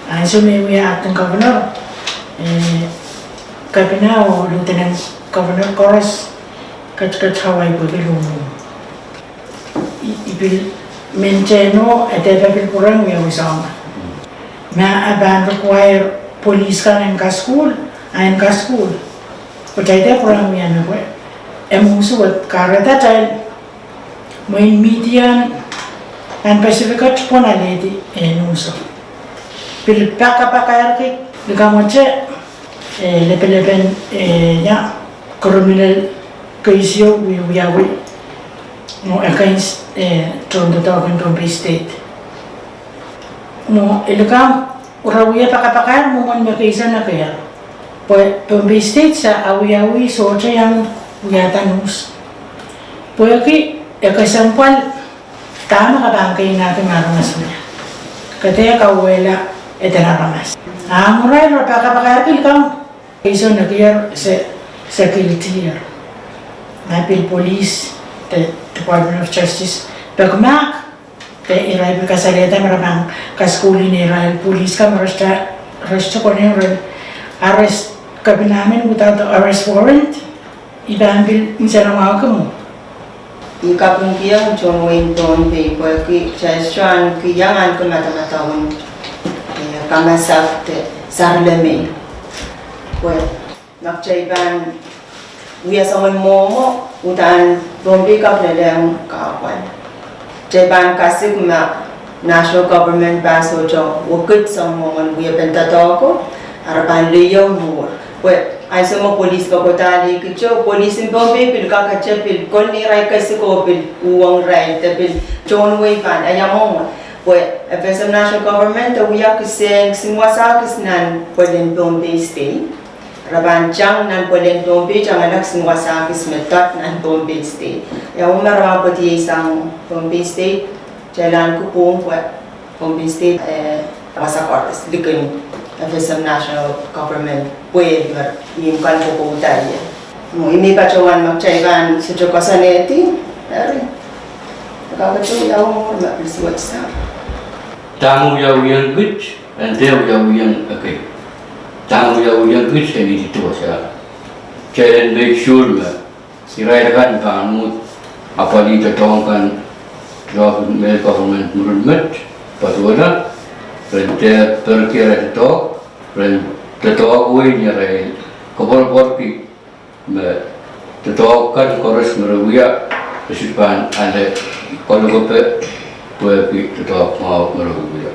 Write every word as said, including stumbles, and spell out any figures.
Ansou me wia acting governor, eh, Kepina oh Lieutenant Governor koaros ketiket Hawaii pwehki luhmwuhmw. I, I pil maintain oh e dehr pil pwurehng wiawi soangen. Ma e pahn require police kan en kasukuhl, a en kasukuhl. Pwe kitail dehr pwurehng wia me pwe e mwomwsuwed, kahrehda kitail mwein media en Pacific et pwon alehdi, eh, news. Pil pakapakairki likamwete, eh, lepelepen, eh, ia, criminal case ieu wie wiawi mwo against, eh, tohn doadoahk en Pohnpei State. Mwo e likamw, re wia pakapakair mwomwen me case nekehr. Pwe Pohnpei State se awiawih sohte iang wiahda news. Pwehki e kesempwal dahme ke pahn keinahki me aramas wia. Ke dehr kauwehla eden aramas. A mwurin re pakapakairki likamw case nekehr se, se guilty-er. Ma pil police de Department of Justice pekimahk, de irail pil kasalehda me re pahn kasukuhlih irail police kan me re sohte, re sohte konehng rehn arrest Kepina men without the arrest warrant. I pahn pil nsenamwahu ki mwo. I kapingkihong tohn wehin Pohnpei pwehki kitail sohte kihong ahneki madamadau en, eh, kamasapw de sarlemei. Pwe ma kitail pahn wia soangen mwomwo, uhdahn Pohnpei kak lelehng kahpwal. Kitail pahn kasik ma national government pahn sohte wekid sang mwomwen wiepen doadoahko, a re pahn lelohng mwuhr. Pwe ansou me police pil kohda alehkito, police en Pohnpei pil kakete pil kolin irail kesik oh pil uhwong irail de pil tohn wehi pahn ia mwomwen. Pwe FSM national government e wia kisehn, kisin wasa kis nan pwelen Pohnpei State. Re pahn tang nan pwelen Pohnpei, tangala kisin wasa kis me dot nan Pohnpei State. Ia mwomwen re pahn pwoadiei sang Pohnpei State, kitail ahneki pwung pwe Pohnpei State, eh, wasa koaros likin FSM national government pwehl me I men kan kokoudahie. Mwo I men patohwan ma kitail pahn sohte koasoanehdi, eri, e kakete wiawi mwuhr me pil suwed sang. Dahme wiawiong kit, en dehr wiawiong ekei. Dahme wiawiong kit, en iti duwehte. Kitail en make sure me irail kan pahn uhd apwalih doadoahk kan, doadoahk mehn government mwurin met, patohla, ren dehr perki arail doadoahk, ren doadoahk wehin irail koapworopworki me doadoahk kan koaros me re wia, re sohte pahn ale kolokope pwehki doadoahk mwahu me re wia.